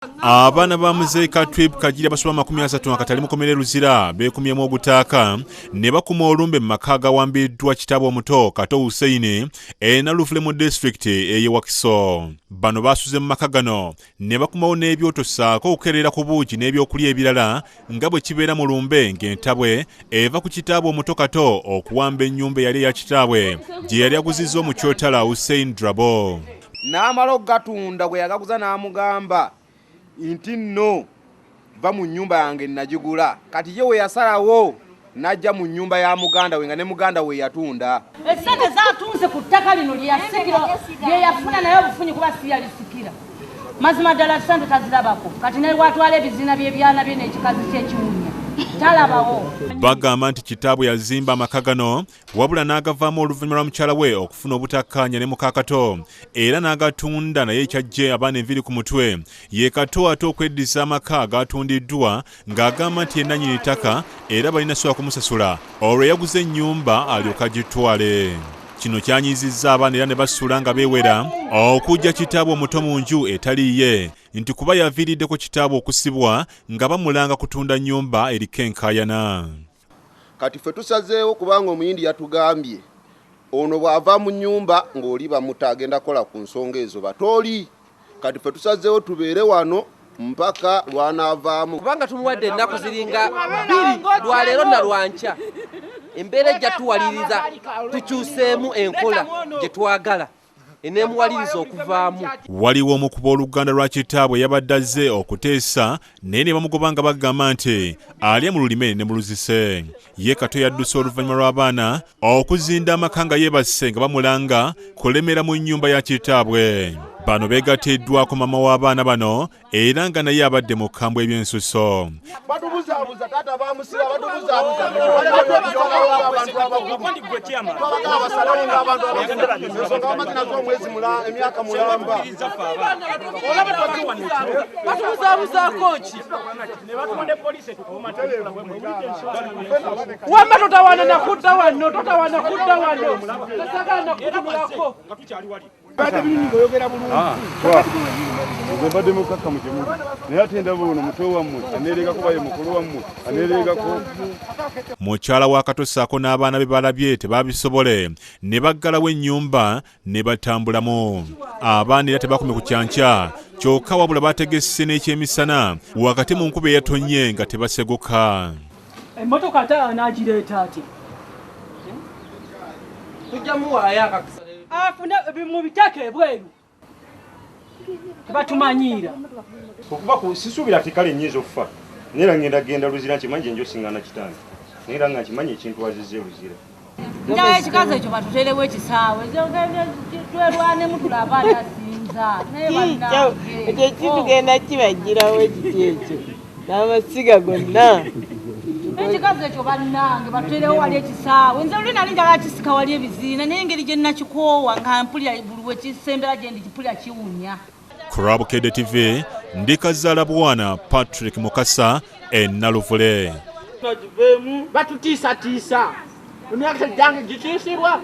Abaana ba Muzeeyi Katwib Kagiri abasoba 30 nga katali mukomere Luzira beekumyemu ogutaaka ne bakuma olumbe mu maka agawambiddwa kitaabwe omuto Kato Hussein e Nalufule mu disitulikiti ey'e Wakiso. Bano baasuze mu maka gano ne bakumawo n'ebyoto ssaako okukeerera ku buugi n'ebyokulya ebirala nga bwe kibeera mu lumbe ng'entabwe eva ku kitaabwe omuto Kato okuwamba ennyumba eyali eya kitaabwe gye yali aguzizza omukyotala Hussein Drabo. N'amala okugatunda gwe yagaguza n'amugamba nti nno va mu nnyumba yange nagigula. Kati ye we yasalawo n'ajja mu nnyumba ya muganda we nga ne muganda we yatunda. Essente zatunze ku ttaka lino lyeyasikira lyeyafuna naye obufunyi kuba si yalisikira. Mazima ddala ssente tazirabako. Kati naye watwala ebizina by'ebyana bye n'ekikazi kye ekiwunya talabawo. Bagamba nti kitaabwe yazimba amaka gano wabula n'agavaamu oluvannyuma lwa mukyala we okufuna obutakkaanya ne muka Kato era n'agatunda naye ekyaggye abaana enviiri ku mutwe ye Kato ate okweddiza amaka agaatundiddwa ng'agamba nti ye nnannyini ttaka era balina sobola kumusasula olwo eyaguze ennyumba alyoke agitwale. Kino kyanyiizizza abaana era ne basula nga beewera okuggya kitaabwe omuto mu nju etali ye nti kuba yaviiriddeko kitaabwe okusibwa nga bamulanga kutunda nnyumba eriko enkaayana. Kati ffe tusazeewo kubanga Omuyindi yatugambye ono bw'ava mu nnyumba ng'oli bamuta agenda kukola ku nsonga ezo batooli. Kati ffe tusazeewo tubeere wano mpaka lw'anaavaamu. Kubanga tumuwadde ennaku ziringa bbiri, lwaleero na lwankya, embeera ejja tuwaliriza tukyuseemu enkola gye twagala eneemuwaliriza okuvaamu. Waliwo omu ku booluganda lwa kitaabwe yabadde azze okuteesa naye ne bamugoba nga bagamba nti alya mu lulime ne mu luzise. Ye Kato yadduse oluvannyuma lw'abaana okuzinda amaka nga yeebase nga bamulanga kulemera mu nnyumba ya kitaabwe. Bano beegattiddwako maama w'abaana bano era nga naye abadde mu kkambwe eby'ensusso. Batubuzaabuza taata bamusiba batubuzaabuza abantu abakulu twabagala basalewo ng'abantu abakulu ensonga bamaze nazo omwezi emyaka mulamba batubuzaabuzaako ki wamma totawaana nakudda wano totawaana kudda wano tasagala nakutunulako. Nze mbadde mukakkamu gye muli naye ate ndaba ono muto wammwe aneereegako baye mukulu wammwe aneereegako. Mukyala wa Kato ssaako n'abaana be balabye tebabisobole ne baggalawo ennyumba ne batambulamu. Abaana era tebakomye ku kyankya kyokka wabula bategese n'ekyemisana wakati mu nkuba eyatonnye nga tebaseguka. Emmotoka ate anaagireeta atya? Tujja muwaayo akakisa. Afune mu bitaka ebweru tebatumanyiira. Okuba ku sisuubira ati kale nnyinza okufa naye era ngenda genda Luzira nkimanyi gye nja osingana kitange naye era nga nkimanyi ekintwazizza e Luzira. Njagala ekikazi ekyo batuteerewo ekisaawe twerwanemu tulabe atasinza naye bannange. Ekyo kitugenda kibajjirawo ekiti ekyo n'amasiga gonna. Ekikazi ekyo bannange batuteerewo wali ekisaawe. Nze luli nali njagala kisika wali ebiziina naye engeri gye nakikoowa nga mpulira buli we kisembera gye ndi mpulira kiwunya. Ku lwa Bukedde TV, ndi Kazaala Bwana Patrick Mukasa e Naluvule. Batutiisatiisa, emyaka gyange gitiisibwa.